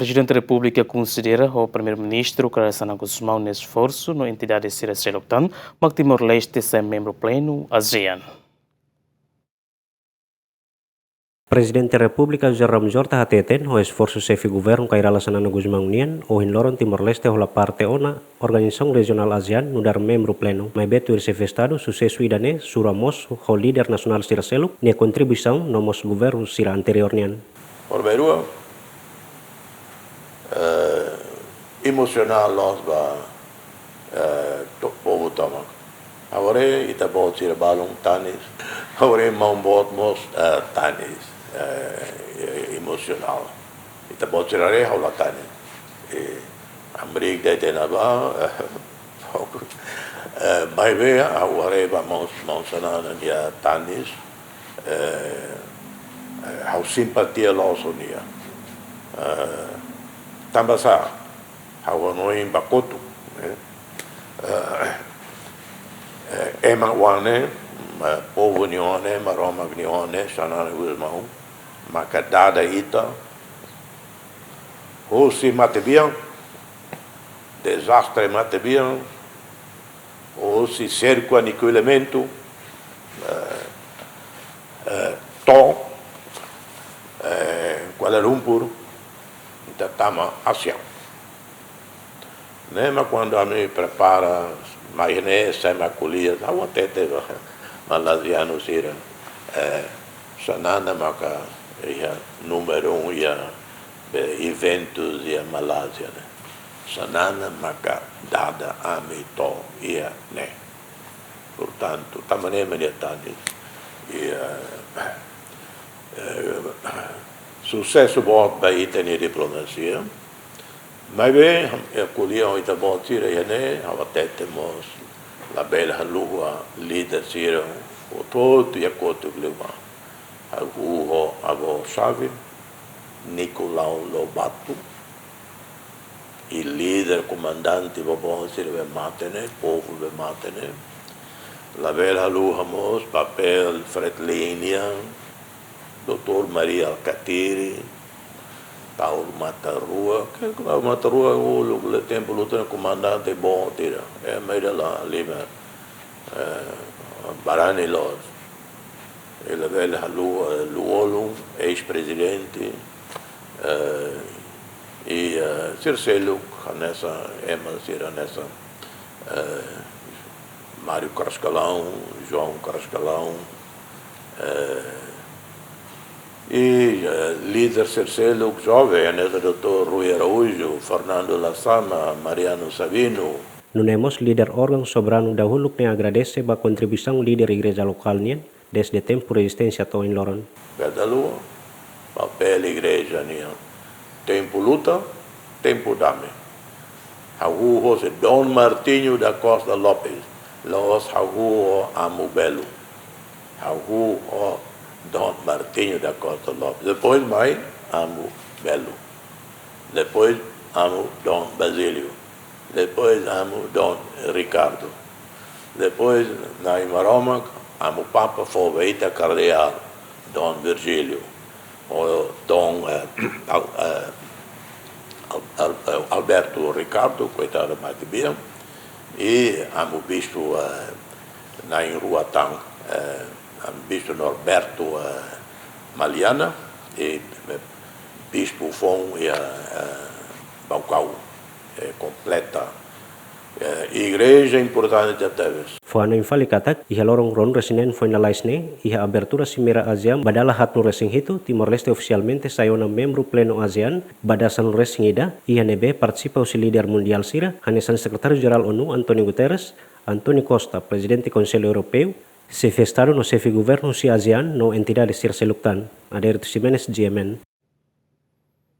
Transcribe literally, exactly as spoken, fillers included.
Prezidente Repúblika konsidera ho Primeiru-Ministru Kay Rala Xanana Gusmão nia esforsu no entidade sira seluk tan, mak Timor-Leste sai membru plenu ASEAN. Prezidente Repúblika José Ramos Horta hateten, ho esforsu Xefe Governu Kay Rala Xanana Gusmão nian, ohin loron Timor-Leste hola parte ona organizasaun rejionál ASEAN nu'udar membru plenu. Maibé tuir Xefe Estadu, susesu ida-ne'e sura mós ho líder nasionál sira seluk nia kontribuisaun no mós governu sira anteriór nian. Primeiru, eh, emosionál loos ba, eh, to-, povu tomak. Agora ita-boot sira balun tanis. Agora maun-boot mós, eh, tanis, eh, emosionál. Ita-boot sira haree ha'u la tanis. Eh, hamriik de'it iha ne'ebá, eh, fokus. Eh, maibé ha'u haree ba maun, maun Xanana nia tanis. Eh, eh, ha'u simpatia loos ho nia. Eh, tanba sá, ha'u hanoin ba kotuk, eh. Eh, eh, ema oan ne'e, eh, povu nia oan ne'e, Maromak nia oan ne'e, Xanana Gusmão, maka dada ita, husi matebian, dezastre matebian, husi serku anikulamentu, eh, eh, to'o, eh, Kuala Lumpur, ita tama ASEAN. Ne'e mak kuandu ami prepara, mai ne'e sai mak ko'alia, ha'u hatete ba malazianu sira, eh, Xanana maka iha númeru um iha be eventus iha Malázia ne'e. Xanana maka dada ami to'o iha ne'e. Portantu, tanba ne'e mak nia tanis. I, eh, eh, susesu boot ba ita-nia diplomasia. Maibé, eh, ko'alia ho ita-boot sira iha ne'e, ha'u hatete mós, labele haluha líder sira, hotu-hotu iha kotuk liu mai. Ha'u ho avó Xavi, Nicolau Lobato, i líder komandante boboot sira be mate ne'e, povu be mate ne'e. Labele haluha mós papél Fretilin nian, doutór Mari Alkatiri, Taur Matan Ruak, ke Taur Matan Ruak uluk iha tempu luta ne'e komandante boot sira. Ema ida la lima, eh, barani loos. I labele haluha, eh, Lú-Olo, eis-prezidente, eh, i, eh, sira seluk, hanesan, ema sira hanesan, eh, Mário Carrascalão, João Carrascalão, eh, i, eh, líder sira seluk joven, hanesan doutór Rui Araújo, Fernando Lasama, Mariano Sabino. Nune'e mós líder órgaun soberanu dahuluk ne'e agradese ba kontribuisaun líder igreja lokál nian, dezde tempu rezisténsia to'o ohin loron. Beta Lua, papél igreja nian. Tempu luta, tempu dame. Ha'u husu Dom Martinho da Costa Lopes, la'ós ha'u husu Amu Belo. Ha'u husu Dom Martinho da Costa Lopes. Depois mai Amu Belo. Depois Amu Dom Basílio. Depois Amu Dom Ricardo. Depois Na'i Maromak, Amu Papa fó ba ita Kardeál Dom Virgílio. Ou Dom, eh, Al-, eh, Al-, Al-, eh, Alberto Ricardo, koitadu, mate bian. I Amu Bispu, eh, na'in-rua tan, eh, Amu Bispu Norberto, eh, Maliana, i, eh, Bispu foun iha, eh, Baucau, eh, kompleta. Eh, igreja importante tebes. Fó hanoin fali katak, iha loron ruanulu-resin-neen foin lalais ne'e, iha abertura Simeira ASEAN ba dala haatnulu-resin-hitu, Timor-Leste ofisialmente sai ona membru plenu ASEAN ba dasanulu-resin-ida, iha ne'ebé partisipa husi líder mundiál sira, hanesan Sekretáriu-Jerál ONU António Guterres, António Costa, Prezidente Konsellu Europeu, Xefe Estadu no Xefe Governu husi ASEAN no entidade sira seluk tan. Adérito Ximenes, GMN.